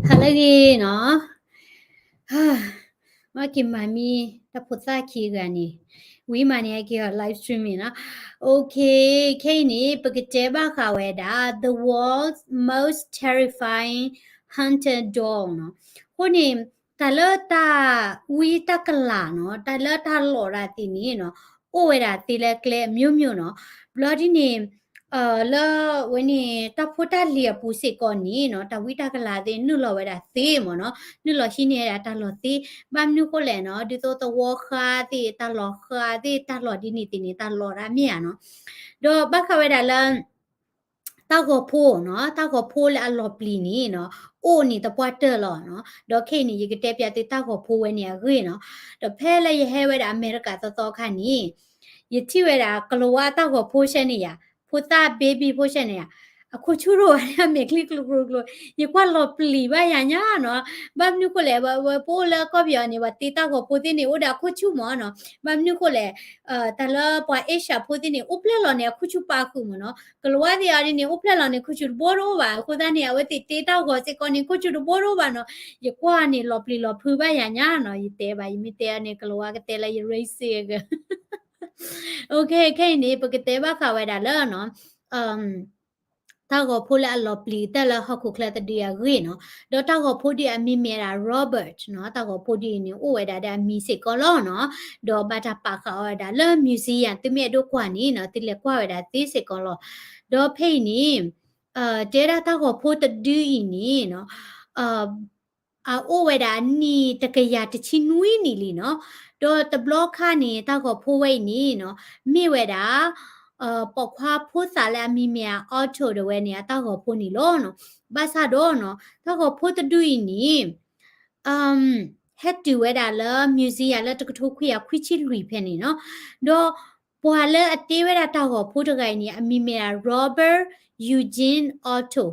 ဟါလၢအဂ့ၤနီၤ, မ့ၢ်က့ၤမၤမံတၢ်ဖိသၣ်ခံဂၤန့ၣ်, ဝံၤမးန့ၣ် အက့ၤအီၤ live streaming နီၤ. Okay, ခဲအံၤန့ၣ် ပကတဲဘၣ်ဃးဝဲဒၣ် the world's most terrifying haunted doll နီၤ. အဃိန့ၣ် တၢ်လၢတၢ်ဝံတၢ်ကလၤနီၤ, တၢ်လၢတၢ်လီၤတၢ်သ့န့ၣ်နီၤ, အိၣ်ဝဲဒၣ်သ့လၢကျဲအမျိုးမျိုးနီၤ. ဘျီဒ်န့ၣ် လၢဝဲန့ၣ် တၢ်ဖိတၢ်လံၤအပူၤစ့ၢ်ကီးန့ၣ်နီၤ, တၢ်ဝံတၢ်ကလၤသ့ၣ်နုာ်လီၤဝဲဒၣ်သ့မ့ၢ်နီၤ, နုာ်လီၤဟံးန့ၢ်ဝဲဒၣ်တၢ်လီၢ်သ့, ဘၣ်မနုၤဃိလဲၣ်နီၤ, ဒ်သိးသဝီဃါသ့ၣ် တၢ်လီၢ်ဃါသ့ၣ် တၢ်လီၢ်ဒ်န့ၣ်သ့ၣ်န့ၣ် တၢ်လီၢ်ဒၣ်မ့ၢ်ဧါနီၤ. ဒီးဘၣ်ဃးဝဲဒၣ်လၢ တၢ်ဂီၤဖိနီၤ, တၢ်ဂီၤဖိလၢအလီၤပျံၤန့ၣ်နီၤ, အိၣ်န့ၣ်သပှၢ်တၢၢ်လီၤနီၤ. ဒီးခဲအံၤန့ၣ် ယကတဲပၠးသုတၢ်ဂီၤဖိဝဲန့ၣ်အဂ့ၢ်နီၤ. ဒီးဖဲလၢယဟဲဝဲဒၣ်အမဲရကၤသီသီအခါန့ၣ်, ယထံၣ်ဝဲဒၣ်ကလၤဝါတၢ်ဂီၤဖိဆဲန့ၣ်ယၤ, ဖိသၣ် baby ဖိဆဲန့ၣ်ယၤ, အခိၣ်ဆူၣ်တအိၣ်ဘၣ်န့ၣ် အမဲာ်ချံကျိၤကျိၤကျိၤ, ယကွၢ်လီၤပျံၤဘၣ်ယၤညါနီၤ. ဘၣ်မနုၤဃိလဲၣ်, ဝဲပအိၣ်လၢကီၢ်ပယီၤန့ၣ် ပှၤတ့တၢ်ဂီၤဖိသ့ၣ်န့ၣ် အိၣ်ဒီးအခိၣ်ဆူၣ်မ့ၢ်နီၤ. ဘၣ်မနုၤဃိလဲၣ်, တၢ်လၢပှၤ Asia ဖိသ့ၣ်န့ၣ် အိၣ်ဖျဲၣ်လီၤန့ၣ် အခိၣ်ဆူၣ်ပာ်ဃုာ်မ့ၢ်နီၤ. ကလၤဝါသ့ၣ်အီၤဒ်န့ၣ် အိၣ်ဖျဲၣ်လီၤန့ၣ် ခိၣ်ဆူၣ်တဘိတအိၣ်ဘၣ်. အဃိသတးန့ၣ် အဝဲသ့ၣ်တ့တၢ်ဂီၤစ့ၢ်ကီးန့ၣ် ခိၣ်ဆူၣ်တဘိတအိၣ်ဘၣ်နီၤ. ယကွၢ်န့ၣ် လီၤပျံၤလီၤဖုးဘၣ်ယၤညါနီၤ. ယတဲဘၣ်, ယမ့ၢ်တဲအီၤန့ၣ် ကလၤဝါကတဲလၢယ racist အဂ့ၢ်. Okay, ခဲအံၤန့ၣ် ပကတဲဘၣ်ဃးဝဲဒၣ်လၢနီၤ တၢ်ဂီၤဖိလၢအလီၤပျံၤတၢ်လၢဟီၣ်ခိၣ်ချၢတဒုအဂ့ၢ်နီၤ. ဒီးတၢ်ဂီၤဖိဒုအမံၤမ့ၢ်ဝဲဒၣ် Robert နီၤ. တၢ်ဂီၤဖိဒုအံၤန့ၣ် အိၣ်ဝဲဒၣ်ဒီးအမံၤစ့ၢ်ကီးလီၤနီၤ. ဒီးဘၣ်တၢ်ပာ်ဃာ်အီၤဝဲဒၣ်လၢ museum သုမ့ၢ်အဲၣ်ဒိးကွၢ်န့ၣ်နီၤ, သုလဲၤကွၢ်ဝဲဒၣ်သ့စ့ၢ်ကီးလီၤ. ဒီးဖဲအံၤန့ၣ် တဲဒၣ်တၢ်ဂီၤဖိတဒုအံၤန့ၣ်နီၤ အအိၣ်ဝဲဒၣ်အနံၣ်တကယၤတဆံနွံနံၣ်လံနီၤ. ဒီးတဘျီခါန့ၣ် တၢ်ဂီၤဖိဝဲအံၤန့ၣ်နီၤ, မ့ၢ်ဝဲဒၣ် ပိာ်ခွါဖိသၣ်လၢအမံၤမ့ၢ် Otto ဒၣ်ဝဲန့ၣ် အတၢ်ဂီၤဖိန့ၣ်လီၤနီၤ. ဘၣ်ဆၣ်ဒီးနီၤ, တၢ်ဂီၤဖိတဒုအံၤန့ၣ် ဟဲတုၤဝဲဒၣ်လၢ museum လၢတကထိခွံကယၤခွံဆံလွံၢ်ဖဲန့ၣ်နီၤ. ဒီးပှၤလၢအတ့ဝဲဒၣ်တၢ်ဂီၤဖိတဂၤအံၤန့ၣ် အမံၤမ့ၢ်ဒၣ် Robert Eugene Otto.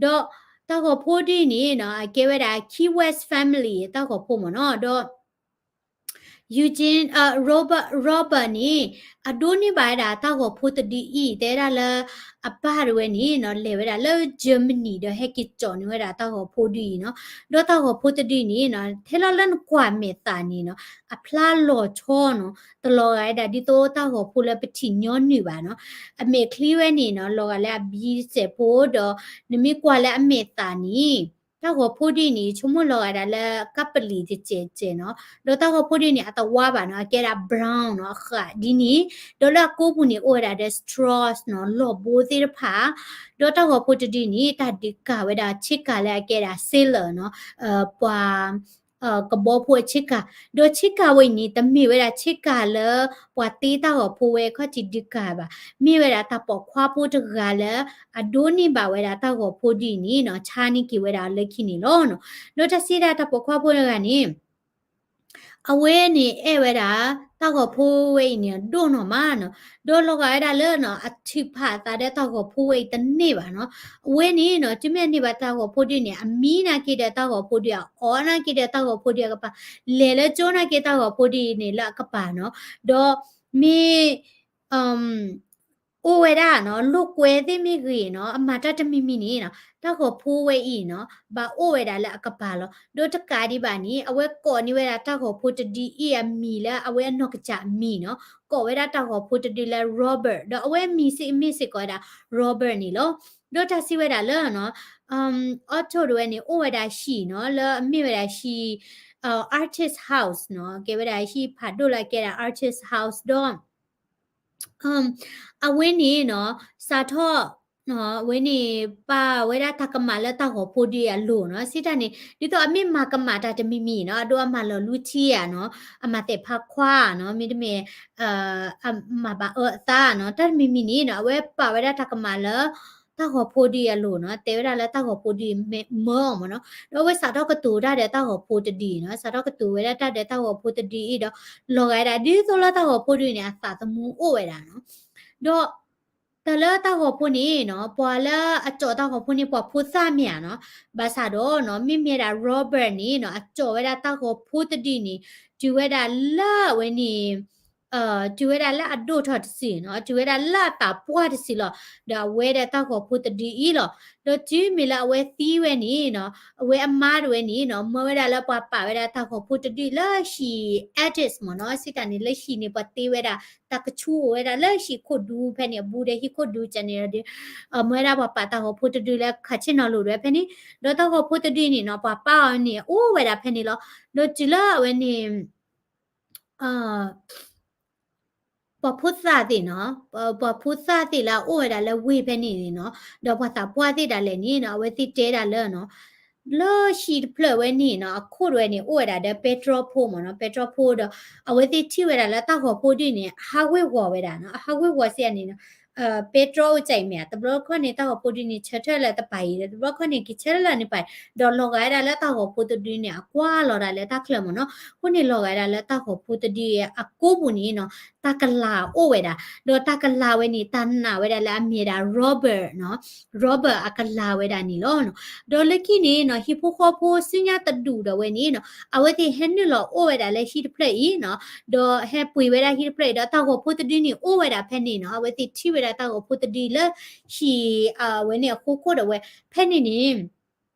ဒီးတၢ်ဂီၤဖိဒ်န့ၣ်နီၤ, အကဲဝဲဒၣ် Key West family တၢ်ဂီၤဖိမ့ၢ်နီၤ. ဒီး Eugene, Robert, Robert န့ၣ် အဒိးန့ၢ်ဘၣ်ဝဲဒၣ်တၢ်ဂီၤဖိတဒုအံၤ, တဲဒၣ်လၢအပၢ်တဝဲန့ၣ်နီၤ, လဲၤဝဲဒၣ်လၢ Germany ဒီးဟဲက့ၤကၠီၣ်န့ၢ်ဝဲဒၣ်တၢ်ဂီၤဖိဒုအံၤနီၤ. ဒီးတၢ်ဂီၤဖိတဒုန့ၣ်နီၤ, ထဲလီၤလၢနကွၢ်မဲာ်သးန့ၣ်နီၤ, အဖျါလီၤဆီနီၤ, တလီၤဂာ်ဝဲဒၣ်ဒ်သိးတၢ်ဂီၤဖိလၢပထံၣ်ညီနုၢ်ဘၣ်နီၤ. အမဲာ်ချံဝဲန့ၣ်နီၤ, လီၤဂာ်လၢအဘံစဲးဖိဒီး နမ့ၢ်ကွၢ်လၢအမဲာ်သးန့ၣ် တၢ်ဂီၤဖိဒုန့ၣ် ဆိကမိၣ်လီၤဂာ်ဒၣ်လၢကပလံၤတစဲးစဲးနီၤ. ဒီးတၢ်ဂီၤဖိဒုန့ၣ် အသဝါဘၣ်နီၤ, အကဲဒၣ် brown နီၤ, အဃးဒ်န့ၣ်. ဒီးလၢအကိာ်ပူၤန့ၣ် အိၣ်ဝဲဒၣ်ဒီး straws နီၤ, လီၢ်ဘိသ့ၣ်တဖၣ်. ဒီးတၢ်ဂီၤဖိတဒုန့ၣ် တၢ်ဒုးကၤဝဲဒၣ်ဆ့ကၤလၢအကဲဒၣ် sailor နီၤ, ပှၤ ကဘီဖိအဆ့ကၤ. ဒီးဆ့ကၤဝဲအံၤန့ၣ် တမ့ၢ်ဝဲဒၣ်ဆ့ကၤလၢပှၤတ့တၢ်ဂီၤဖိဝဲခီၣ်ထံးဒုးကၤဘၣ်. မ့ၢ်ဝဲဒၣ်တၢ်ပိာ်ခွါဖိတဂၤလၢ အဒိးန့ၢ်ဘၣ်ဝဲဒၣ်တၢ်ဂီၤဖိဒုအံၤန့ၣ်နီၤ, ဆါန့ၢ်က့ၤဝဲဒၣ်လၢခံန့ၣ်လီၤနီၤ. ဒီးတၢ်စံးဒၣ်တၢ်ပိာ်ခွါဖိတဂၤန့ၣ် အဝဲန့ၣ်အဲၣ်ဝဲဒၣ် တၢ်ဂီၤဖိဝဲအံၤန့ၣ် ဒိၣ်နီၢ်မးနီၤ. ဒီးလီၤဂာ်ဝဲဒၣ်လၢနီၤ အထုးဖးအသးဒီးတၢ်ဂီၤဖိဝဲအံၤတန့ၢ်ဘၣ်နီၤ. အဝဲန့ၣ်နီၤ တုၤမ့ၢ်အန့ၢ်ဘၣ်တၢ်ဂီၤဖိဒုန့ၣ် အမံနာ်က့ဒီးတၢ်ဂီၤဖိဒု, အအီၣ်နာ်က့ဒီးတၢ်ဂီၤဖိဒုအကပၤ, လဲၤလၢကၠိနာ်က့တၢ်ဂီၤဖိဒုန့ၣ်လၢအကပၤနီၤ. ဒီးမ့ၢ် အိၣ်ဝဲဒၣ်နီၤ လိာ်ကွဲသ့ၣ်မ့ၢ်ဂ့ၤနီၤ အမၤတၢ်တမံၤမံၤန့ၣ်နီၤ တၢ်ဂီၤဖိဝဲအံၤနီၤ ဘၣ်အိၣ်ဝဲဒၣ်လၢအကပၤလီၤ. ဒီးတကးဒံးဘၣ်န့ၣ် အဝဲကိးန့ၢ်ဝဲဒၣ်တၢ်ဂီၤဖိတဒုအံၤအမံၤလၢအဝဲအနီၢ်ကစၢ်အမံၤနီၤ ကိးဝဲဒၣ်တၢ်ဂီၤဖိတဒုလၢ Robert ဒီးအဝဲအမံၤစ့ၢ်ကီးမ့ၢ်စ့ၢ်ကီးဝဲဒၣ် Robert န့ၣ်လီၤ. ဒီးတၢ်စံးဝဲဒၣ်လၢ Otto တဝဲန့ၣ် အိၣ်ဝဲဒၣ်ဟံၣ်နီၤ လၢအမ့ၢ်ဝဲဒၣ်ဟံၣ် artist house နီၤ ကဲဝဲဒၣ်ဟံၣ်ဖးဒိၣ်လၢအကဲဒၣ် artist house ဒီး အဝဲန့ၣ်နီၤ စးထီၣ် အဝဲန့ၣ် ပာ်ဝဲဒၣ်တၢ်ကမၣ်လၢတၢ်ဂီၤဖိဒုအလိၤနီၤ စံးတၢ်န့ၣ် ဒ်သိးအမ့ၢ်မၤကမၣ်တၢ်တမံၤမံၤနီၤ အဒိ အမၤလီၤလူထံဧါနီၤ အမၤသဲးဖးခွါနီၤ မ့တမ့ၢ် အမၤဘၣ်အၢအသးနီၤ တၢ်တမံၤမံၤန့ၣ်နီၤ အဝဲပာ်ဝဲဒၣ်တၢ်ကမၣ်လၢ တၢ်ဂီၤဖိဒုအလိၤနီၤ တဲဝဲဒၣ်လၢတၢ်ဂီၤဖိဒုမၢအီၤမ့ၢ်နီၤ ဒီးအဝဲစးထီၣ်ကတိၤတၢ်ဒီးတၢ်ဂီၤဖိတဒုနီၤ စးထီၣ်ကတိၤဝဲဒၣ်တၢ်ဒီးတၢ်ဂီၤဖိတဒုအံၤဒီး လီၤဂာ်ဒၣ်ဒ်သိးလၢတၢ်ဂီၤဖိဒုန့ၣ် အသးသမူအိၣ်ဝဲဒၣ်နီၤ ဒီး တၢ်လၢတၢ်ဂီၤဖိန့ၣ်နီၤ ပှၤလၢအကၠီၣ်တၢ်ဂီၤဖိန့ၣ် ပှၤဖိသၣ်မ့ၢ်ဧါနီၤ ဘၣ်ဆၣ်ဒီးနီၤ မ့မ့ၢ်ဒၣ် Robert န့ၣ်နီၤ အကၠီၣ်ဝဲဒၣ်တၢ်ဂီၤဖိတဒုန့ၣ် တုၤဝဲဒၣ်လၢအဝဲန့ၣ် တုၤဝဲဒၣ်လၢအဒိၣ်ထီၣ်တစုနီၤ, တုၤဝဲဒၣ်လၢအသးပှၢ်တစုလီၤ. ဒီးအဝဲဒီးတၢ်ဂီၤဖိတဒုအံၤလီၤ. ဒီးတုၤမ့ၢ်လၢအဝဲသံဝဲန့ၣ်နီၤ, အဝဲအမါတဝဲန့ၣ်နီၤ, မၢဝဲဒၣ်လၢပှၤပာ်ဝဲဒၣ်တၢ်ဂီၤဖိတဒုလၢဟံၣ် attic မ့ၢ်နီၤ, စံးတၢ်န့ၣ်လၢဟံၣ်န့ၣ် ပှၤတ့ဝဲဒၣ် တၢ်ကဆူအိၣ်ဝဲဒၣ်လၢဟံၣ်ခိၣ်ဒူဖဲန့ၣ် အဘူးဒီးဟံၣ်ခိၣ်ဒူကန့ၣ်ဒီး မၢဝဲဒၣ်ပှၤပာ်တၢ်ဂီၤဖိတဒုလၢခးဆ့ၣ်နီၤလိၤဒၣ်ဝဲဖဲန့ၣ်, ဒီးတၢ်ဂီၤဖိတဒုန့ၣ်နီၤ, ပှၤပာ်အီၤန့ၣ် အိၣ်ဝဲဒၣ်ဖဲန့ၣ်လီၤ. ဒီးတုၤလၢအဝဲန့ၣ် ပှၤဖိသၣ်သ့ၣ်နီၤ, ပှၤဖိသၣ်သ့ၣ်လၢအအိၣ်ဝဲဒၣ်လၢဝ့ၢ်ဖဲန့ၣ်န့ၣ်နီၤ, ဒီးပှၤသးပှၢ်သ့ၣ်ဒၣ်လဲာ်န့ၣ်နီၤ, အဝဲသ့ၣ်တဲဒၣ်လၢနီၤ, လၢဟံၣ်တဖျၢၣ်ဝဲန့ၣ်နီၤ, အခိၣ်တဝဲန့ၣ် အိၣ်ဝဲဒၣ်ဒီးပဲတြီဖိမ့ၢ်နီၤ, ပဲတြီဖိဒီး အဝဲသ့ၣ်ထံၣ်ဝဲဒၣ်လၢတၢ်ဂီၤဖိဒုန့ၣ် အဟးဂ့ၢ်ဂီၤဝဲဒၣ်နီၤ, အဟးဂ့ၢ်ဂီၤစ့ၢ်န့ၣ်နီၤ, ပဲတြီအိၣ်ကၠဲးအံၤမ့ၢ်ဧါ, တဘျီခီန့ၣ် တၢ်ဂီၤဖိဒုန့ၣ် ဆၢထၢၣ်လၢတပၤအံၤဒီး တဘျီခီန့ၣ် ကဆၢထၢၣ်လၢန့ၣ်ပၤအံၤ, ဒီးလီၤဂာ်ဝဲဒၣ်လၢတၢ်ဂီၤဖိတဒုန့ၣ် အကွၢ်လီၤဒၣ်လၢတၢ်ချၢမ့ၢ်နီၤ, အဃိန့ၣ် လီၤဂာ်ဝဲဒၣ်လၢတၢ်ဂီၤဖိတဒုအံၤအကိးပူၤန့ၣ်နီၤ, တၢ်ကလၤအိၣ်ဝဲဒၣ်, ဒီးတၢ်ကလၤဝဲန့ၣ် တၢ်နာ်ဝဲဒၣ်လၢအမ့ၢ်ဒၣ် Robert နီၤ, Robert အကလၤဝဲဒၣ်န့ၣ်လီၤနီၤ. ဒီးလၢခံန့ၣ်နီၤ, ဟံၣ်ဖိဃီဖိဆူညါတဒူၣ်ဒီးဝဲန့ၣ်နီၤ, အဝဲသ့ၣ်ဟဲနုာ်လီၤအိၣ်ဝဲဒၣ်လၢဟံၣ်တဖျၢၣ်အံၤနီၤ, ဒီးဟဲပှ့ၤဝဲဒၣ်ဟံၣ်တဖျၢၣ်အံၤ ဒီးတၢ်ဂီၤဖိတဒုန့ၣ်အိၣ်ဝဲဒၣ်ဖဲန့ၣ်နီၤ, အဝဲသ့ၣ်ထံၣ်ဝဲဒၣ်တၢ်ဂီၤဖိတဒုလၢဟံၣ်အဝဲန့ၣ်အဃိခိၣ်ဒီးဝဲ, ဖဲန့ၣ်န့ၣ်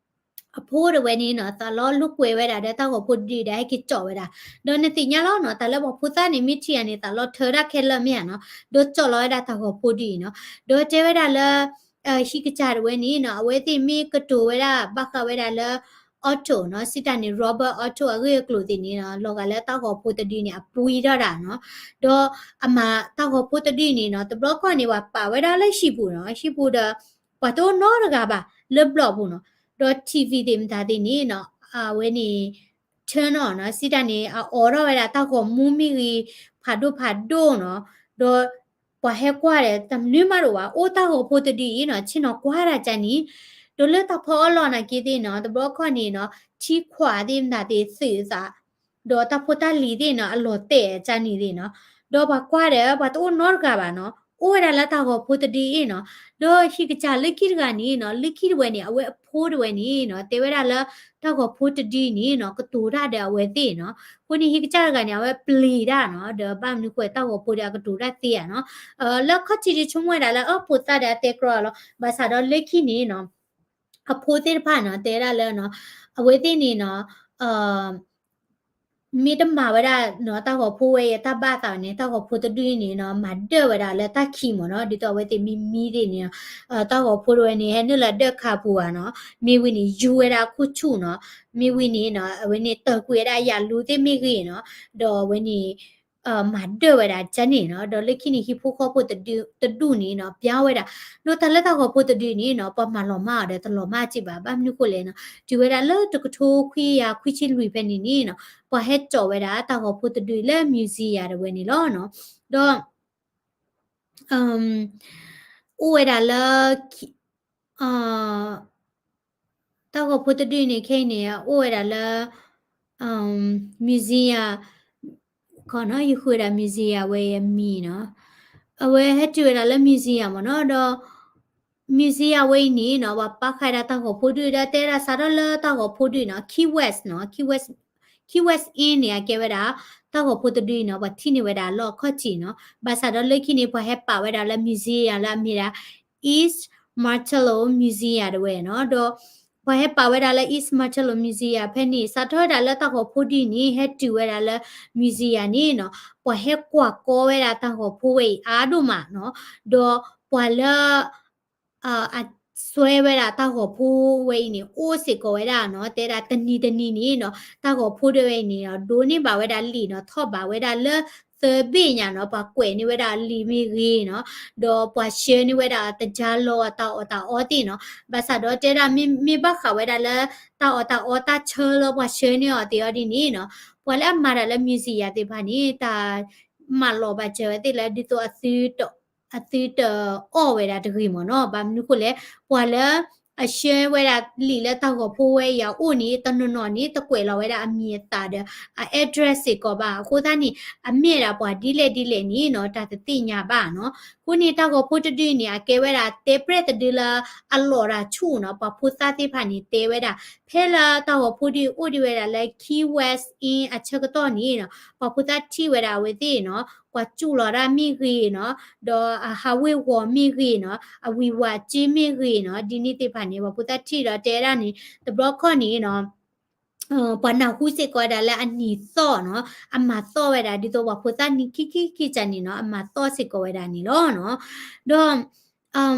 အဖိတဝဲန့ၣ်နီၤ, သးလီၤလိာ်ကွဲဝဲဒၣ်ဒီးတၢ်ဂီၤဖိတဒုဒီးဟဲက့ၤကၠီၣ်ဝဲဒၣ်, ဒီးနသ့ၣ်ညါလီၤနီၤ, တၢ်လၢပှၤဖိသၣ်န့ၣ် မ့ၢ်ထံၣ်ယၤန့ၣ် သးလီၤထၢတၢ်ခဲလၢာ်မ့ၢ်ဧါနီၤ, ဒီးကၠီၣ်လီၤဝဲဒၣ်တၢ်ဂီၤဖိတဒုအံၤနီၤ, ဒီးတဲဝဲဒၣ်လၢ ဟံၣ်ကစၢ်တဝဲန့ၣ်နီၤ, အဝဲသ့ၣ်မ့ၢ်ကတိၤဝဲဒၣ်ဘၣ်ဃးဝဲဒၣ်လၢ auto နီၤ, စံးတၢ်န့ၣ် Robert Otto အဂ့ၢ်အကျိၤသ့ၣ်န့ၣ်နီၤ, လီၤဂာ်လၢတၢ်ဂီၤဖိတဒုန့ၣ် အပှံၤထီၣ်ဒၣ်နီၤ, ဒီးအမၤတၢ်ဂီၤဖိတဒုန့ၣ်နီၤ, တဘျီခီန့ၣ် ပှၤပာ်ဝဲဒၣ်လၢဟံၣ်ပူၤနီၤ, ဟံၣ်ပူၤဒီး ပှၤတအိၣ်နီတဂၤဘၣ်လၢဘျီၣ်ပူၤနီၤ, ဒီး ထံၣ်ဝံၤ သ့ၣ်မတၤသ့ၣ်န့ၣ်နီၤ, အဝဲန့ၣ် turn on နီၤ, စံးတၢ်န့ၣ် အအိးထီၣ်ဝဲဒၣ်တၢ်ဂီၤမူမ့ၢ်ဂ့ၤ, ဖးဒိၣ်ဖးဒိၣ်နီၤ, ဒီးပှၤဟဲကွၢ်ဒီး တမနုၤမးတအိၣ်ဘၣ်, အိၣ်တၢ်ဂီၤဖိတဒုအံၤနီၤ, ဆ့ၣ်နီၤကွၢ်တၢ်ကန့ၣ်, ဒီးလၢတၢ်ဖီအီၣ်လီၢ်နာ်က့သ့ၣ်နီၤ, တဘျီခီန့ၣ်နီၤ, ထံခွးသ့ၣ်မတၤသ့ၣ်သုးအသး, ဒီးတၢ်ဖိတၢ်လံၤသ့ၣ်နီၤ, အလီၤတဲာ်ကန့ၣ်သ့ၣ်နီၤ, ဒီးပှၤကွၢ်ဒီး ပှၤတအိၣ်နီတဂၤဘၣ်နီၤ, အိၣ်ဝဲဒၣ်လၢတၢ်ဂီၤဖိတဒုအံၤနီၤ, ဒီးဟံၣ်ကစၢ်လၢခံတဂၤန့ၣ်နီၤ, လၢခံတဝဲန့ၣ် အဝဲအဖိတဝဲန့ၣ်နီၤ, တဲဝဲဒၣ်လၢ တၢ်ဂီၤဖိတဒုန့ၣ်နီၤ, ကတိၤတၢ်ဒီးအဝဲသ့ၣ်နီၤ, အဃိန့ၣ် ဟံၣ်ကစၢ်တဂၤန့ၣ် အဝဲပျံၤတၢ်နီၤ, ဒီးဘၣ်မနုၤဃိတၢ်ဂီၤဖိဒီးအကတိၤတၢ်သ့ဧါနီၤ, လၢခီၣ်ထံးဒုးဆိကမိၣ်ဝဲဒၣ်လၢ အဖိသၣ်ဒီးအတဲကြီလီၤ, ဘၣ်ဆၣ်ဒီးလၢခံန့ၣ်နီၤ အဖိသ့ၣ်တဖၣ်နီၤ, တဲဝဲဒၣ်လၢနီၤ, အဝဲသ့ၣ်န့ၣ်နီၤ, မ့ၢ်တမၤဝဲဒၣ်နီၤ, တၢ်ဂီၤဖိဝဲအံၤ တၢ်ဘၣ်သးန့ၣ်, တၢ်ဂီၤဖိတဒုန့ၣ်နီၤ, မၤဒၢၣ်ဝဲဒၣ်လၢတၢ်ခံးမ့ၢ်နီၤ, ဒ်သိးအဝဲသ့ၣ်မံမံသ့ၣ်န့ၣ်နီၤ, တၢ်ဂီၤဖိတဝဲန့ၣ် ဟဲနုာ်လီၤဒၢၣ်ခါပူၤဧါနီၤ, မ့ၢ်ဝံၤန့ၣ် ယူဝဲဒၣ်အခိၣ်ဆူၣ်နီၤ, မ့ၢ်ဝံၤန့ၣ်နီၤ, အဝဲန့ၣ်တၢ်ကွံာ်ဝဲဒၣ်ယၤလူၤသ့ၣ်မ့ၢ်ဂ့ၤနီၤ, ဒီးအဝဲန့ၣ် မၤဒၢၣ်ဝဲဒၣ်ကန့ၣ်နီၤ, ဒီးလၢခံန့ၣ် ဟံၣ်ဖိဃီဖိတဒူၣ်န့ၣ်နီၤ, ပျါဝဲဒၣ်, ဒီးတၢ်လၢတၢ်ဂီၤဖိတဒုန့ၣ်နီၤ, ပှၤမၤလီၤမၢ်အီၤဒီးတလီၤမၢ်စ့ၢ်ဘၣ်, ဘၣ်မနုၤဃိလဲၣ်နီၤ, တုၤဝဲဒၣ်လၢတကထိခွံကယၤခွံဆံလွံၢ်ဖဲန့ၣ်န့ၣ်နီၤ, ပှၤဟဲကၠီၣ်ဝဲဒၣ်တၢ်ဂီၤဖိတဒုလၢ museum တဝဲန့ၣ်လီၤနီၤ, ဒီး အိၣ်ဝဲဒၣ်လၢ တၢ်ဂီၤဖိတဒုန့ၣ် ခဲအံၤန့ၣ် အိၣ်ဝဲဒၣ်လၢ museum ခီနီၤ, ယဃုဝဲဒၣ် museum ဝဲအံၤအမံၤနီၤ, အဝဲဟဲတုၤဝဲဒၣ်လၢ museum မ့ၢ်နီၤ, ဒီး museum ဝဲအံၤန့ၣ်နီၤ, ပှၤပာ်ဃာ်ဝဲဒၣ်တၢ်ဂီၤဖိဒုၣ် ဒီးတဲဒၣ်စးထီၣ်လၢတၢ်ဂီၤဖိဒုၣ်နီၤ, Key West နီၤ, Key West, Key West Inn န့ၣ် အကဲဝဲဒၣ် တၢ်ဂီၤဖိတဒုအံၤနီၤ, ပှၤထံၣ်န့ၢ်ဝဲဒၣ်လၢအခီၣ်ထံးနီၤ, ဘၣ်ဆၣ်ဒီးလၢခံန့ၣ် ပှၤဟဲပာ်ဝဲဒၣ်လၢ museum လၢအမ့ၢ်ဒၣ် East Martello Museum တဝဲနီၤ, ဒီးပှၤဟဲပာ်ဝဲဒၣ်လၢ East Martello Museum ဖဲန့ၣ် စးထီၣ်ဝဲဒၣ်လၢတၢ်ဂီၤဖိဒုၣ်န့ၣ် ဟဲတုၤဝဲဒၣ်လၢ museum န့ၣ်နီၤ, ပှၤဟဲကွၢ်ကီဝဲဒၣ်တၢ်ဂီၤဖိဝဲအံၤအါဒိၣ်မးနီၤ, ဒီးပှၤလၢ အစွဲဝဲဒၣ်တၢ်ဂီၤဖိဝဲအံၤန့ၣ် အိၣ်စ့ၢ်ကီးဝဲဒၣ်နီၤ, တဲဒၣ်တနံၤတနံၤန့ၣ်နီၤ, တၢ်ဂီၤဖိဒၣ်ဝဲအံၤန့ၣ်နီၤ, ဒိးန့ၢ်ဘၣ်ဝဲဒၣ်လံာ်နီၤ, ထီၣ်ဘးဝဲဒၣ်လၢသၢဘ့ၣ်ညါနီၤ, ပှၤကွဲးန့ၢ်ဝဲဒၣ်လံာ်မ့ၢ်ဂ့ၤနီၤ, ဒီးပှၤဆှၢန့ၢ်ဝဲဒၣ်တၢ်လီၢ်တၢ်အီၣ်တၢ်အီသ့ၣ်နီၤ, ဘၣ်ဆၣ်ဒီးတဲဒၣ်မ့ၢ်ဘၣ်ဃးဝဲဒၣ်လၢ တၢ်အီၣ်တၢ်အီတၢ်ဆၢလၢပှၤဆှၢန့ၢ်အီၤသ့ၣ်အီၤဒ်န့ၣ်နီၤ, ပှၤလၢအမၤတၢ်လၢ museum သ့ၣ်တဖၣ်န့ၣ် တၢ်မၤလီၤဘၣ်စၢၤဝဲသ့ၣ်လၢဒ်သိး အသုတအီၣ်ဝဲဒၣ်တဂ့ၤမ့ၢ်နီၤ, ဘၣ်မနုၤဃိလဲၣ်, ပှၤလၢအဆှၢဝဲဒၣ်လံာ်လၢတၢ်ဂီၤဖိဝဲအံၤအအိၣ်န့ၣ် တနီၤနီၤန့ၣ် တကွဲးလီၤဝဲဒၣ်အမံၤအသၣ်ဒီး အ address စ့ၢ်ကီးဘၣ်, အဃိသတးန့ၣ် အမ့ၢ်ဒၣ်ပှၤဒ်လဲၣ်ဒ်လဲၣ်န့ၣ်နီၤ တၢ်တသ့ၣ်ညါဘၣ်နီၤ. အဃိန့ၣ် တၢ်ဂီၤဖိတဒုန့ၣ် အကဲဝဲဒၣ်တဲပြဲၣ်တဒုလၢအလီၤတၢ်ဆူၣ်နီၤ, ပှၤဖိသၣ်သ့ၣ်တဖၣ်န့ၣ် တဲဝဲဒၣ် ဖဲလၢတၢ်ဂီၤဖိဒုအိၣ်ဒံးဝဲဒၣ်လၢ Key West Inn အဆၢကတီၢ်န့ၣ်နီၤ, ပှၤဖိသၣ်ထံၣ်ဝဲဒၣ်အဝဲသ့ၣ်နီၤ ပှၤစူၢ်လီၤတၢ်မ့ၢ်ဂ့ၤနီၤ, ဒီးအဟးဝ့ၤဝီၤမ့ၢ်ဂ့ၤနီၤ, အဝံၤဝဲအစ့မ့ၢ်ဂ့ၤနီၤ, ဒ်န့ၣ်သ့ၣ်တဖၣ်န့ၣ် ပှၤဖိသၣ်ထံၣ်ဒီးတဲဒၣ်န့ၣ် တဘျီခီၣ်န့ၣ်နီၤ ပှၤနၢ်ဟူစ့ၢ်ကီးဝဲဒၣ်လၢအနံၤသီၣ်နီၤ, အမၤသီၣ်ဝဲဒၣ် ဒ်သိးပှၤဖိသၣ်နံၤခံခံခံကန့ၣ်နီၤ, အမၤသီၣ်စ့ၢ်ကီးဝဲဒၣ်န့ၣ်လီၤနီၤ. ဒီး တၢ်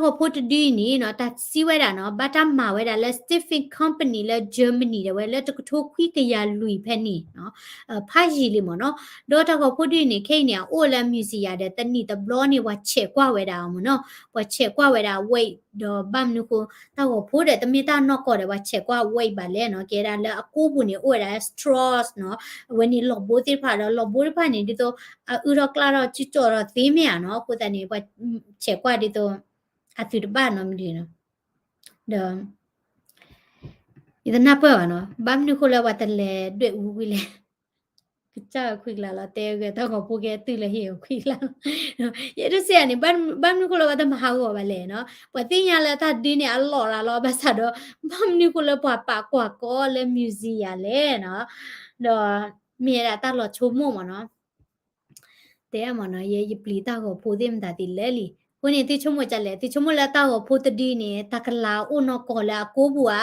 ဂီၤဖိတဒုအံၤန့ၣ်နီၤ, တၢ်စံးဝဲဒၣ်နီၤ, ဘၣ်တၢ်မၤဝဲဒၣ်လၢ Stephen Company လၢ Germany ဒၣ်ဝဲလၢတကထိခွံကယၤလွံၢ်ဖဲန့ၣ်နီၤ, ဖးယံာ်လံမ့ၢ်နီၤ. ဒီးတၢ်ဂီၤဖိဒုအံၤန့ၣ် ခဲအံၤန့ၣ် အအိၣ်လၢ museum ယၤဒီး တနံၣ်တဘျီန့ၣ် ပှၤဆဲးကွၢ်ဝဲဒၣ်အီၤမ့ၢ်နီၤ, ပှၤဆဲးကွၢ်ဝဲဒၣ် weight ဒီးဘၣ်မနုၤဃိ တၢ်ဂီၤဖိဒီး တမ့ၢ်တၢ်နီၢ်ကီၢ်ဒီး ပှၤဆဲးကွၢ် weight ဘၣ်လဲၣ်နီၤ, ကဲဒၣ်လၢအကိးပူၤန့ၣ် အိၣ်ဝဲဒၣ် straws နီၤ, အဝဲန့ၣ်လီၢ်ဘိသ့ၣ်တဖၣ်ဒီး လီၢ်ဘိတဖၣ်န့ၣ် ဒ်သိး အအုၣ်ထီၣ်ကျၢ်ထီၣ် ကၠူကၠီၣ်ထီၣ်သ့မ့ၢ်ဧါနီၤ, အဃိသတးန့ၣ် ပှၤဆဲးကွၢ်ဒ်သိး အသုးတဘၣ်နီတမံၤနီၤ, ဒီး ယတနၢ်ပၢၢ်ဘၣ်နီၤ, ဘၣ်မနုၤဃိလၢပှၤတလဲၤဒွဲၣ်အူကွံာ်လဲၣ်, ကစၢ်ခွံကလးလီၤ တဲဂဲၤတၢ်ဂီၤဖိကဲတုၤလၢဟ့ၣ်အီၤခွံကလးလီၤ, ယအဲၣ်ဒိးစံးယၤန့ၣ် ဘၣ်မနုၤဃိလၢပှၤတမၤဟးဂီၤဘၣ်လဲၣ်နီၤ, ပှၤသ့ၣ်ညါလၢတၢ်ဒုန့ၣ်အလီၢ်ရၤလီၤ ဘၣ်ဆၣ်ဒီး ဘၣ်မနုၤဃိလၢပှၤပာ်ကွၢ်ကီလၢ museum ယၤလဲၣ်နီၤ, ဒီး မ့ၢ်ဝဲဒၣ်တၢ်လီၤဆိကမိၣ်မ့ၢ်နီၤ တဲမ့ၢ်နီၤ, ယဲယပျံၤတၢ်ဂီၤဖိသ့ၣ်မတၤသ့ၣ်လၢာ်လံ. အဃိန့ၣ် သုဆိကမိၣ်ဒ်လဲၣ်, သုဆိကမိၣ်လၢတၢ်ဂီၤဖိတဒုန့ၣ် တၢ်ကလၤအိၣ်နီၢ်ကီၢ်လၢအကိးပူၤဧါ,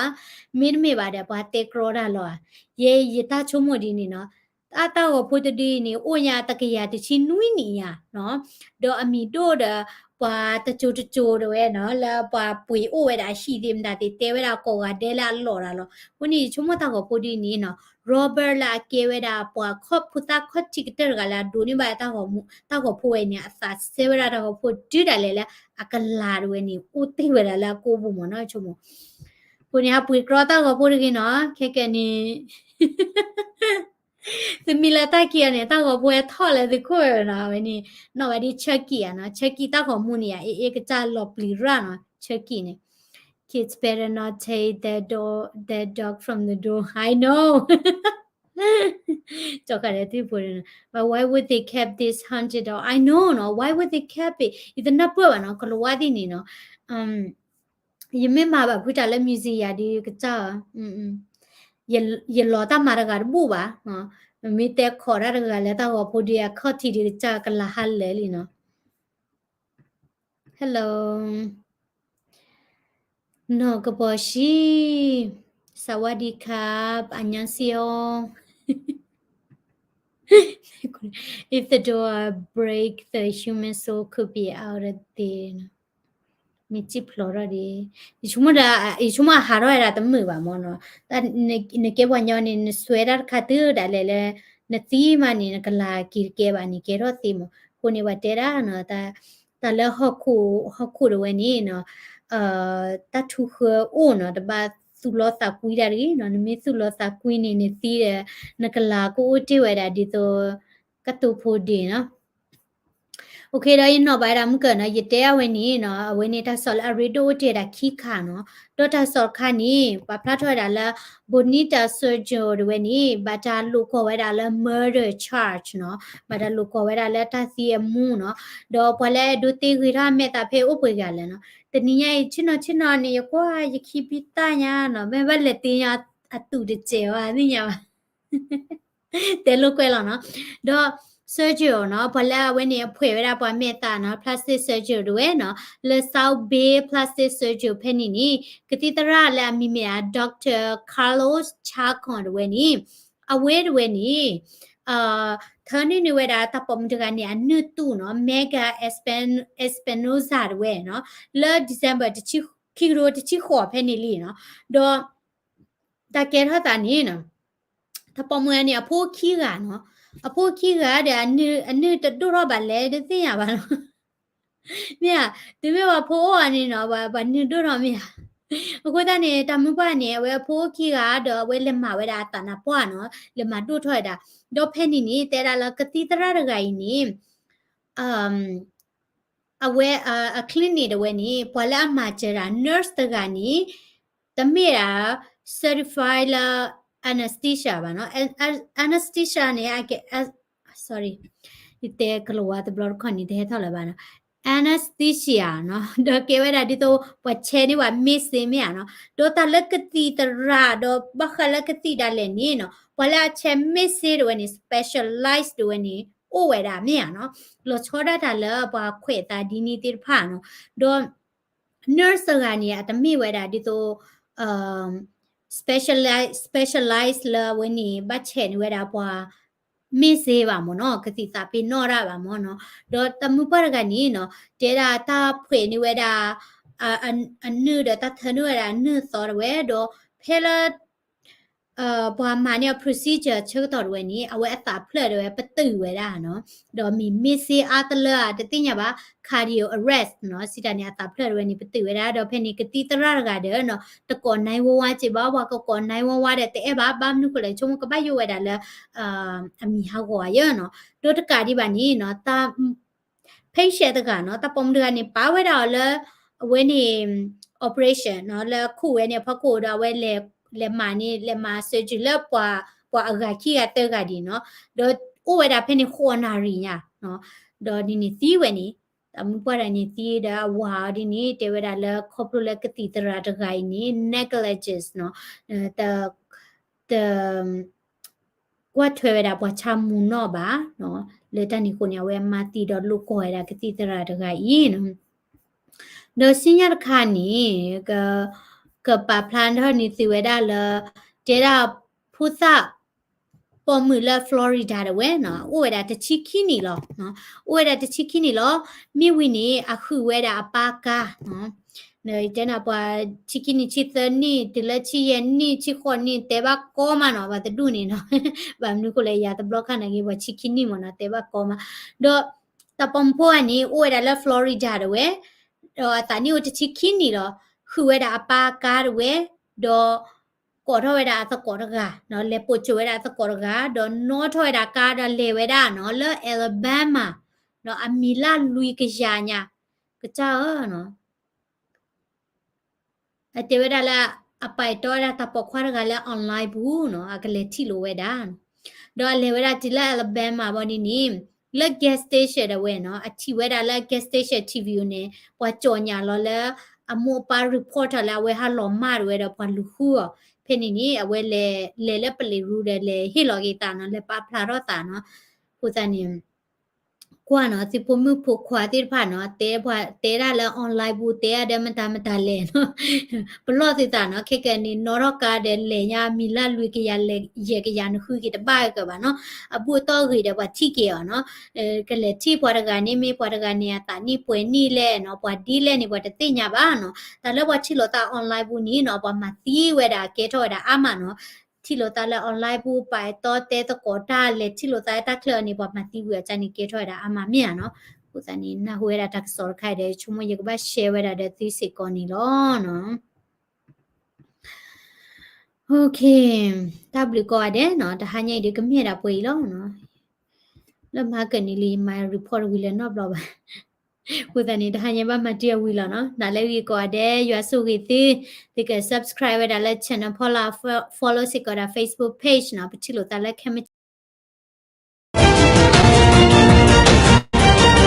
မ့တမ့ၢ်ဘၣ်ဒီး ပှၤတဲကြီတၢ်လီၤဧါ. ယဲယတၢ်ဆိကမိၣ်ဒ်န့ၣ်နီၤ, အတၢ်ဂီၤဖိတဒုအံၤန့ၣ် အိၣ်ညါတကယၤတဆံနွံနံၣ်ညါနီၤ, ဒီးအမံၤဒိၣ်ဒီး ပှၤတစိၤတစိၤတဝဲနီၤ, လၢပှၤပှ့ၤအိၣ်ဝဲဒၣ်အဟံၣ်သ့ၣ်မတၤသ့ၣ် တဲဝဲဒၣ်ကိးဂၤဒဲးလၢအလီၢ်တၢ်လီၤ. အဃိန့ၣ် ယဆိကမိၣ်တၢ်ဂီၤဖိဒုန့ၣ်နီၤ Robert လၢအကဲဝဲဒၣ်ပှၤခီၣ်ဖိသၣ်ခီၣ်ထံးကတၢၢ်တဂၤလၢအဒိးန့ၢ်ဘၣ်တၢ်ဂီၤမူ, တၢ်ဂီၤဖိဝဲန့ၣ် အသးစဲဝဲဒၣ်တၢ်ဂီၤဖိတုၤဒၣ်လဲာ်လၢ အကလၤတဝဲန့ၣ် အိၣ်တ့ၢ်ဝဲဒၣ်လၢအကိးပူၤမ့ၢ်နီၤ, ဆိကမိၣ်. အဃိန့ၣ် ဟးပှ့ၤကြီတၢ်ဂီၤဖိတဂ့ၤနီၤ, ခဲကနံၣ် သုမံၤလၢတၢ်ခံးအီၤန့ၣ် တၢ်ဂီၤဖိဝဲထီၣ်လၢသုခိၣ်နီၤ, ဝဲန့ၣ် နီၣ်ဝဲဒ် Chucky ဧါနီၤ, Chucky တၢ်ဂီၤမူန့ၣ် အအ့ၣ်ကစၢ်လီၤပျံၤရၣ်နီၤ, Chucky န့ၣ် Kids better not take that dog, that dog from the door. I know. ကၠီၤဃာ်ဒီးသုဖိန့ၣ်, but why would they keep this haunted dog? I know နီၤ, why would they keep it? ယတနၢ်ပၢၢ်ဘၣ်နီၤ, ကလၤဝါသ့ၣ်န့ၣ်နီၤ, ယမ့ၢ်မၤဘၣ်ဖုတၢ်လၢ museum ယၤဒုးကစၢ်, ယလီၤတၢ်မၤတဂၤတဘူၣ်ဘၣ်, မ့ၢ်တဲခိးတၢ်တဂၤလၢတၢ်ဂီၤဖိဒုးအခီၣ်ထံးဒုးကစၢ်ကလၤဟါလၢာ်လံနီၤ. Hello. နီၢ်ကပီၤၡံ, สวัสดีครับ, 안녕하세요. If the door break, the human soul could be out of there. မ့ၢ်စံၣ်ဖျိးထီၣ်ဒံး, ယဆိကမိၣ်ဒၣ်, ယဆိကမိၣ်အဟးထီၣ်ဝဲဒၣ်တမုာ်ဘၣ်မ့ၢ်နီၤ, နကဲပှၤညီန့ၣ် နစွဲတၢ်တခါတုၤဒၣ်လဲာ်လၢ နသံမးန့ၣ် နကလၤက့ၤတကဲဘၣ်န့ၣ် ကဲထီၣ်သ့မး, အဃိန့ၣ် ပှၤတဲဒၣ်နီၤ, တၢ်လၢဟီၣ်ခိၣ်, ဟီၣ်ခိၣ်တဝဲန့ၣ်နီၤ, တၢ်ထူဃၢအိၣ်နီၤ, တဘၣ်သူၣ်လီသးကွံတၢ်တဂ့ၤနီၤ, နမ့ၢ်သူၣ်လီသးကွံန့ၣ် နသံဒီး နကလၤကအိၣ်တ့ၢ်ဝဲဒၣ်ဒ်သိး ကတိၤဖိဒ့ၣ်နီၤ. အိၣ်ခ့ဒီး ယနီၣ်ဘၣ်ဝဲဒၣ်မုၢ်ကၢၢ်နီၤ, ယတဲအဝဲန့ၣ်နီၤ, အဝဲန့ၣ်တၢ်ကစီၣ်လၢအရ့ဒိၣ်အိၣ်တ့ၢ်ဝဲဒၣ်ခံခါနီၤ, ဒီးတၢ်ကစီၣ်တခါန့ၣ် ပာ်ဖျါထီၣ်ဝဲဒၣ်လၢ Bonita Sergio တဝဲန့ၣ် ဘၣ်တၢ်လိာ်ကွီၢ်ဝဲဒၣ်လၢ murder charge နီၤ, ဘၣ်တၢ်လိာ်ကွီၢ်ဝဲဒၣ်လၢတၢ်သံအမူနီၤ, ဒီးပှၤလၢအဒိးသ့ဂ့ၤထီၣ်အမဲာ်သးဖဲအိၣ်ပှဲၤဂၤလဲၣ်နီၤ, တနံၤညါအံၤ ဆ့ၣ်နီၤဆ့ၣ်နီၤန့ၣ် ယကွၢ်ယခံဘံၣ်တၢ်ညါနီၤ, မ့ၢ်ဘၣ်လဲၤတ့ညါအသူးတစဲးဘၣ် သ့ၣ်ညါဘၣ် တဲလိာ်ကွဲလီၤနီၤ, ဒီး surgeon နီၤ, ပှၤလၢအဝဲန့ၣ်အဖှဲးဝဲဒၣ်ပှၤမဲာ်သးနီၤ, plastic surgeon တဝဲနီၤ, လၢ South Bay Plastic Surgery ဖဲန့ၣ်န့ၣ် ကသံၣ်သရၣ်လၢအမံၤမ့ၢ်ဒၣ် Doctor Carlos Chacon တဝဲန့ၣ်, အဝဲတဝဲန့ၣ် ထၢနုာ်န့ၢ်ဝဲဒၣ်တၢ်ပိာ်မုၣ်တဂၤန့ၣ် အနုာ်တူၢ်နီၤ, Mega Espen-, Espinoza တဝဲနီၤ, လၢ December တဆံ, ခံကထိတဆံဃိးဖဲန့ၣ်လံနီၤ, ဒီး တၢ်ကဲထီၣ်သးန့ၣ်နီၤ, တၢ်ပိာ်မုၣ်န့ၣ် အဖိခံဂၤနီၤ, အဖိခံဂၤဒီး အနုာ်တဒိၣ်ထီၣ်ဘၣ်လဲၣ် တသ့ၣ်ညါဘၣ်နီၤ, မ့ၢ်ဧါ, တုၤမ့ၢ်ပှၤဖိအိၣ်အီၤန့ၣ်နီၤ, ပှၤနုာ်ဒိၣ်ထီၣ်မ့ၢ်ဧါ, အဃိသတးန့ၣ် တၢ်မုၢ်ပှၢ်န့ၣ် အဝဲအဖိအိၣ်ခံဂၤဒီး အဝဲလဲၤမၤဝဲဒၣ်အသးနါပှၢ်နီၤ, လဲၤမၤဒိၣ်ထီၣ်ဝဲဒၣ်, ဒီးဖဲန့ၣ်န့ၣ် တဲဒၣ်လၢကသံၣ်သရၣ်တဂၤအံၤန့ၣ် အဝဲအ clinic တဝဲန့ၣ် ပှၤလၢအမၤစၢၤဒၣ် nurse တဂၤန့ၣ် တမ့ၢ်ဒၣ် certify လၢ anesthesia ဘၣ်နီၤ, anesthesia န့ၣ် sorry ယတဲကလၤဝါတဘျီတခီၣ်န့ၣ် တဟဲထီၣ်လၢၤဘၣ်နီၤ, anesthesia နီၤ, ဒီးကဲဝဲဒၣ်ဒ်သိး ပှၤဆဲးန့ၢ်ပှၤ မ့ၢ်စ့မ့ၢ်ဧါနီၤ, ဒီးတၢ်လၢကသံၣ်သရၣ်ဒီးဘၣ်ဃးလၢကသံၣ်ဒၣ်လဲာ်န့ၣ်နီၤ, ပှၤလၢအဆဲးမ့ၢ်စ့တဝဲန့ၣ် specialize တဝဲန့ၣ် အိၣ်ဝဲဒၣ်မ့ၢ်ဧါနီၤ, လီၤဆီဒၣ်တၢ်လၢပှၤခွဲးသးဒ်န့ၣ်သ့ၣ်တဖၣ်နီၤ, ဒီး nurse တဂၤန့ၣ် အတမ့ၢ်ဝဲဒၣ်ဒ်သိး specialize specialize လၢအဝဲန့ၣ် ဘၣ်ဆဲးန့ၢ်ဝဲဒၣ်ပှၤ မ့ၢ်စ့ဘၣ်မ့ၢ်နီၤ, ကသံၣ်သးပ့ၤနီၣ်တၢ်ဘၣ်မ့ၢ်နီၤ, ဒီးတၢ်မုၢ်ပှၢ်တဂၤန့ၣ်နီၤ တဲဒၣ်တၢ်ဖှဲးန့ၢ်ဝဲဒၣ် အနုာ်ဒီးတၢ်ထၢနုာ်ဝဲဒၣ်အနုာ်သီတဝဲ, ဒီးဖဲလၢ ပှၤမၤန့ၢ်အ procedure ဆၢကတီၢ်တဝဲန့ၣ် အဝဲအသးဖျၢၣ်တဝဲ ပတုာ်ဝဲဒၣ်နီၤ, ဒီးမ့ၢ်မ့ၢ်စ့အါတလၢဧါ တသ့ၣ်ညါဘၣ်, cardiac arrest နီၤ, စံးတၢ်န့ၣ် အသးဖျၢၣ်တဝဲန့ၣ် ပတုာ်ဝဲဒၣ်, ဒီးဖဲန့ၣ်ကသံၣ်သရၣ်တဂၤဒီးနီၤ တကိး nine one one က့ဘၣ်, ပှၤကကိး nine one one ဒီးတအဲၣ်ဘၣ်, ဘၣ်မနုၤဃိလဲၣ် ဆိကမိၣ်ကဘၣ်ယိၣ်ဝဲဒၣ်လၢ အမံၤဟးဂီၤယဲနီၤ, ဒီးတကးဒံးဘၣ်န့ၣ်နီၤ တၢ် patient တဂၤနီၤ, တၢ်ပိာ်မုၣ်တဂၤန့ၣ် ပာ်ဝဲဒၣ်အီၤလၢ အဝဲန့ၣ် operation နီၤ, လၢခူၣ်ဝဲန့ၣ်အဖီခိၣ်ဒီး အဝဲလဲၤမၤန့ၣ် လဲၤမၤ surgery လၢပှၤ ပှၤအဂၤခံဂၤသၢဂၤဒံးနီၤ, ဒီးအိၣ်ဝဲဒၣ်ဖဲန့ၣ် ဃိးနၣ်ရံၣ်ညါ, ဒီးဒ်န့ၣ်သံဝဲန့ၣ်, တၢ်မုၢ်ပှၢ်တဂၤန့ၣ်သံဒီးအဝၤအီၤဒ်န့ၣ် တဲဝဲဒၣ်လၢခီဖျိလၢကသံၣ်သရၣ်တဂၤအံၤန့ၣ် negligence နီၤ, တ ကွၢ်ထွဲဝဲဒၣ်ပှၤဆါမူၤနီၣ်ဘၣ်နီၤ, လၢတၢ်န့ၣ်အဃိန့ၣ် အဝဲမၤသံဒီးလိာ်ကွီၢ်ဝဲဒၣ်ကသံၣ်သရၣ်တဂၤအံၤနီၤ, ဒီးဆူညါတခါန့ၣ် က ကပာ်ဖျါထီၣ်န့ၢ်သုဝဲဒၣ်လၢ တဲဒၣ်ဖိသၣ်ပိာ်မုၣ်လၢ Florida တဝဲနီၤ, အိၣ်ဝဲဒၣ်တဆံခံနံၣ်လီၤ, အိၣ်ဝဲဒၣ်တဆံခံနံၣ်လီၤ, မ့ၢ်ဝံၤန့ၣ် အဃုာ်ဝဲဒၣ်အပၢ်ကါနီၤ တဲနၤပှၤဆံခံနံၣ် ဆံသၢနံၣ် တုၤလၢဆံယဲၢ်နံၣ် ဆံဃိးနံၣ် တဲဘၣ်ကီမးနီၤ, ပှၤတဒူၣ်န့ၣ်နီၤ, ဘၣ်မနုၤဃိလဲၣ် ယၤတဘျီခါန့ၣ်ဂ့ၤ ပှၤဆံခံနံၣ်မ့ၢ်နီၤ တဲဘၣ်ကီမး, ဒီးတၢ်ပိာ်မုၣ်ဖိဂၤန့ၣ် အိၣ်ဝဲဒၣ်လၢ Florida တဝဲ, ဒီးအသးနံၣ်အိၣ်တဆံခံနံၣ်လီၤ, ဃုာ်ဝဲဒၣ်အပၢ်ကါတဝဲ, ဒီး ကိးထီၣ်ဝဲဒၣ်အသကိးတဂၤနီၤ, လဲၤပိာ်စိာ်ဝဲဒၣ်အသကိးတဂၤ, ဒီးနီၣ်ထီၣ်ဝဲဒၣ်ကါဒီးလဲၤဝဲဒၣ်နီၤ လၢ Alabama ဒီးအမံၤလၢလွံၢ်ကယၤညါ, ကစၢ်ဧၢနီၤ အတဲဝဲဒၣ်လၢ အပာ်တီဝဲဒၣ်တၢ်ပိာ်ခွါတဂၤလၢ online ပူၤနီၤ, အကလဲၤထံၣ်လိာ်ဝဲဒၣ်, ဒီးအလဲၤဝဲဒၣ်တုၤလၢ Alabama ဘၣ်ဒ်န့ၣ်, လၢ gas station တဝဲနီၤ, အထံၣ်ဝဲဒၣ်လၢ gas station T V န့ၣ် ပှၤကၠီၣ်ညါလီၤလၢ အမိၢ်အပၢ် report ထီၣ်လၢအဝဲဟးလီၤမၢ်တဝဲဒီးပှၤလူၤဃုအီၤ, ဖဲန့ၣ်န့ၣ် အဝဲလဲၤ လဲၤလၢပလံးရူဒီးလဲၤဟ့ၣ်လီၤက့ၤသးနီၤ, လဲၤပာ်ဖျါထီၣ်သးနီၤ, အဃိသတးန့ၣ် ကွၢ်နီၤ သုဖိမုၣ်ဖိခွါသ့ၣ်တဖၣ်နီၤ, တဲပှၤတဲဒၣ်လၢ online ပူၤ တဲဒၣ်ဒီးမတၤမတၤလဲၣ်နီၤ, ပလီၢ်သုသးနီၤ, ခဲကနံၣ်အံၤ နီၣ်ထီၣ်ကါဒီးလဲၤညါမံၤလၢလွံၢ်ကယၤ ယဲၢ်ကယၤ နဃုက့ၤတဘၣ်ကဘၣ်နီၤ, အဘူၣ်အတီၢ်ဂ့ၤဒီးပှၤထံၣ်က့ၤအီၤနီၤ, ကလဲၤထံၣ်ပှၤတဂၤန့ၣ် မ့ၢ်ပှၤတဂၤန့ၣ် အသးနံၣ်ပှဲၤနံၣ်လဲၣ်နီၤ, ပှၤဒ်လဲၣ်န့ၣ် ပှၤတသ့ၣ်ညါဘၣ်နီၤ, တၢ်လၢပှၤထံၣ်လိာ်သး online ပူၤန့ၣ်နီၤ, ပှၤမၤသံဝဲဒၣ်ကဲထီၣ်ဝဲဒၣ်အါမးနီၤ, ထံၣ်လိာ်သးလၢ online ပူၤ ပာ်တီတဲသကိးတၢ် လဲၤထံၣ်လိာ်သးတၢ်ချၢန့ၣ် ပှၤမၤသံဝံၤအကန့ၣ် ကဲထီၣ်ဝဲဒၣ်အါမးမ့ၢ်ဧါနီၤ, အဃိသတးန့ၣ် နၢ်ဟူဝဲဒၣ်တၢ်ကစီၣ်တခါဒီး ဆိကမိၣ်ယကဘၣ် share ဝဲဒၣ်ဒီးသုစ့ၢ်ကီးန့ၣ်လီၤနီၤ. Okay, တၢ်ဘျုးကိးဂၤဒဲးနီၤ, တဟါညါအံၤဒီးကမ့ၢ်ဒၣ်ပှဲၤအံၤလီၤနီၤ, လၢမၤကနံၤလံ ယမၤ report ဝံၤလၢနီတဘျီဘၣ်, အဃိသတးန့ၣ် တဟါညါဘၣ်မၤတံၢ်အဝံၤလီၤနီၤ, ဒၣ်လဲာ်ဂ့ၤကိးဂၤဒဲး ယွၤဆိၣ်ဂ့ၤသု, သုက subscribe ဝဲဒၣ်လၢ channel ဖီလာ် follow စ့ၢ်ကီးဒၣ် Facebook page နီၤ, ပထံၣ်လိာ်သးလၢခဲမုၢ်